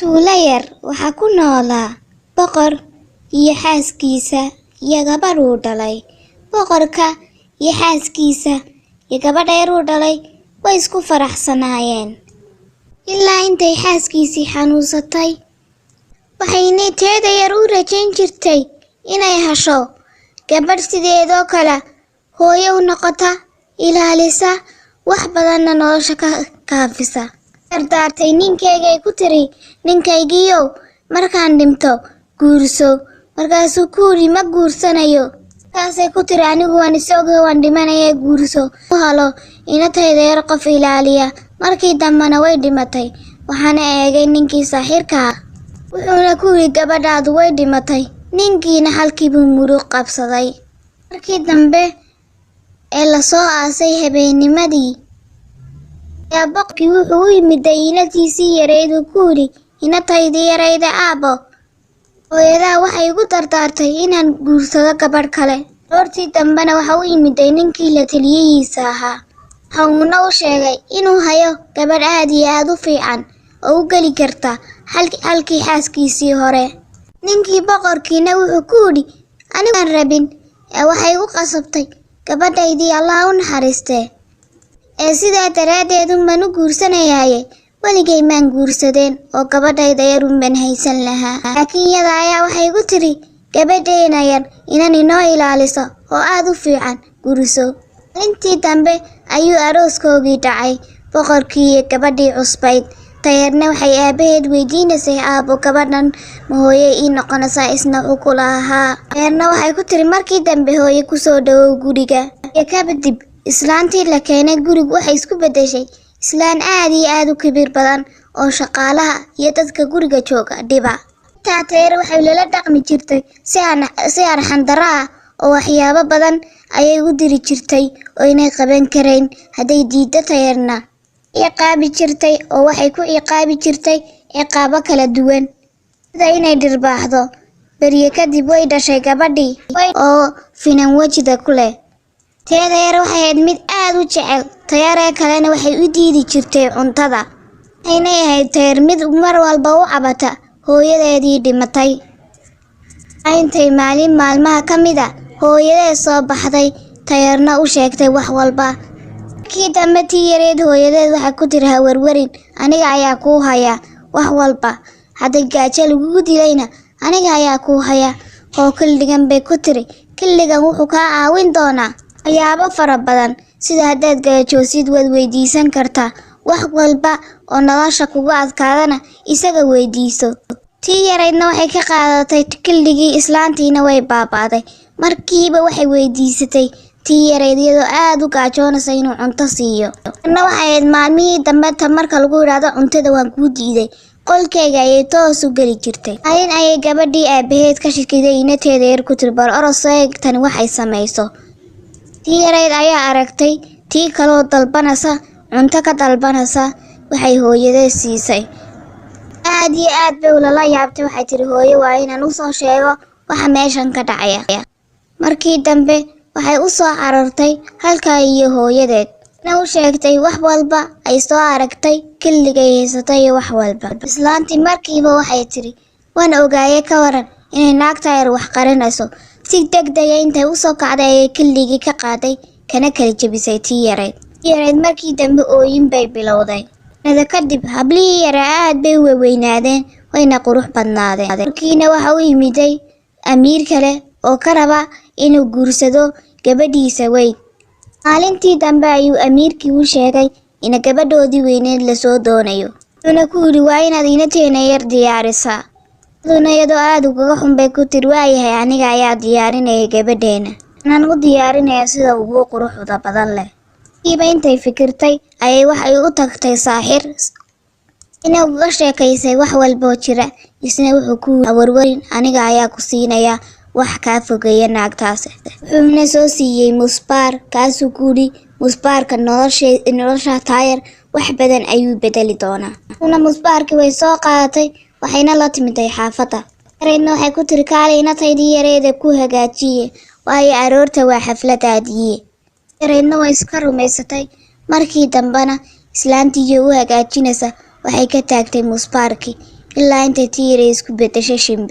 Tuulo yar waxaa ku noolaa boqor iyo xaaskiisa iyo gabadh uu dhalay. Boqorka iyo xaaskiisa iyo gabadha yar uu dhalay way isku faraxsanaayeen ilaa intay xaaskiisii xanuunsatay. Waxayna teeda yar u rajayn jirtay inay hesho gabadh sideedoo kale hooyo u noqota, ilaalisa, wax badanna nolosha ka kaafisa. Dardaartay ninkeygay ku tiri, "Ninkaygiiyow, markaan dhinto guurso." Markaasuu ku yidhi, "Ma guursanayo." Markaasay ku tiri, "Anigu waan isogay, waan dhimanaya, guurso." U halo inatayda yar qof ilaaliya. Markii dambena way dhimatay. Waxaana eegay ninkii saaxiirka ah. Wuxuuna ku yidhi, "Gabadhaadu way dhimatay." Ninkiina halkiibuu murug qabsaday. Markii dambe ee lasoo aasay habeennimadii ayaa boqorkii wuxuu u yimiday inantiisii yareyd uu ku yidhi, "Inantaydii yarayda aabbo, hooyadaa waxay igu dardaartay inaan guursado gabadh kale." Goortii dambena waxa u yimiday ninkii la taliyihiisa ahaa. Waxa uuna u sheegay inuu hayo gabadh aad iyo aad u fiican oo u geli karta halkii xaaskiisii hore. Ninkii boqorkiina wuxuu ku yidhi, "Anigu aan rabin ee waxay igu qasabtay gabadhaydii, Allah u naxariistee. Ee sidaa daraaddeed unbaan u guursanayaaye, weligay maan guursadeen oo gabadhayda yar unbaan haysan lahaa. Laakiin iyada ayaa waxay igu tiri, gabadheena yar inan inoo ilaaliso oo aad u fiican guurso." Maalintii dambe ayuu arooskoogii dhacay, boqorkii iyo gabadhii cusbayd. Tayarna waxay aabaheed weydiinaysay, "Aabbo, gabadhan ma hooye ii noqonaysaa?" Isna wuxuu ku lahaa. Tayarna waxay ku tiri markii dambe, "Hooye, kusoo dhawow guriga." Iyo kadib islaantii la keenay gurigu waxay isku beddeshay islaan aad iyo aad u kibir badan oo shaqaalaha iyo dadka guriga jooga dhiba. Xitaa Tayar waxay lala dhaqmi jirtay si arxan darro ah oo waxyaabo badan ayay u diri jirtay oo inay qaban karayn. Hadday diiddo Tayarna ciqaabi jirtay oo waxay ku ciqaabi jirtay ciqaabo kala duwan, sida inay dhirbaaxdo. Beryo kadib way dhashay gabadhii oo finan wejida ku leh. Teeda yar waxay ahayd mid aad u jecel. Tayaree kalena waxay u diidi jirtay cuntada. Waxaynay ahayd Tayar mid mar walba u cabata hooyadeedii dhimatay. Intay maalin maalmaha ka mid a hooyadeed soo baxday, Tayarna u sheegtay wax walba. Markii dambe tii yareed hooyadeed waxay ku tiri, "Ha warwarin, aniga ayaa kuu haya wax walba. Hadday gaajo lagugu dilayna aniga ayaa kuu haya." Oo killigan bay ku tiri, "Killigan wuxuu kaa caawin doonaa waxyaabo fara badan, sida haddaad gaajoosid waad weydiisan kartaa, wax walba oo nolosha kugu adkaadana isaga weydiiso." Tii yaraydna waxay ka qaadatay killigii, islaantiina way baaba'day. Markiiba waxay weydiisatay tii yarayd iyadoo aad u gaajoonaysa inuu cunto siiyo. Tanna waxay ahayd maalmihii dambe ta marka lagu yidhaahdo cuntada waan kuu diiday, qolkayga ayay toos u geli jirtay. Maalin ayay gabadhii aabaheed ka shakiday inateeda yar ku tiri, "Bal orod soo eeg tani waxay samayso." Tii yarayd ayaa aragtay tii kaloo dalbanaysa cunto ka dalbanaysa waxay hooyadeed siisay. Aad iyo aad bay ulala yaabtay. Waxay tiri, "Hooyo waa inaan usoo sheego waxa meeshan ka dhacaya." Markii dambe waxay u soo carartay halkaa iyo hooyadeed. Na u sheegtay wax walba ay soo aragtay, killigay haysatay iyo wax walba. Islaantii markiiba waxay tiri, "Waan ogaaye, ka waran inay naagta yar wax qarinayso." Si degdega intay usoo kacday ayay killigii ka qaaday kana kala jebisay tii yarayd. Tii yarayd markii dambe ooyin bay bilowday. Nada kadib hablihii yaraa aad bay u weynaadeen, wayna qurux badnaadeen. Markiina waxa u yimiday amiir kale oo ka raba inuu guursado gabadhiisa weyn. Maalintii dambe ayuu amiirkii u sheegay in gabadhoodii weyneed lasoo doonayo. Wuxuuna ku yidhi, "Waa inaad inateena yar diyaarisaa." Iyaduna iyadoo aad ugaga xun bay ku tiri, "Waayahay, aniga ayaa diyaarinaya gabadheena. Anaan u diyaarinaya sida ugu quruxda badan leh." Markiiba intay fikirtay ayay waxay u tagtay saaxir. Ina uga sheekaysay wax walboo jira. Isna wuxuu ku yidhi, "Ha warwarin, aniga ayaa ku siinaya wax kaa fogeeya naagtaas." Wuxuuna soo siiyey musbaar, kaasuu ku yidhi, "Musbaarka nolosha Taayar wax badan ayuu bedeli doonaa." Una musbaarkii way soo qaadatay, waxayna la timiday xaafadda. Yareydna waxay ku tiri, "Kaalay inataydii yareeda ku hagaajiye, waayo aroorta waa xafladaadiye." Yareydna way iska rumaysatay. Markii dambena islaantiiyo u hagaajinaysa waxay ka taagtay musbaarkii. Ilaa intay tii yaray isku beddeshay shimbir.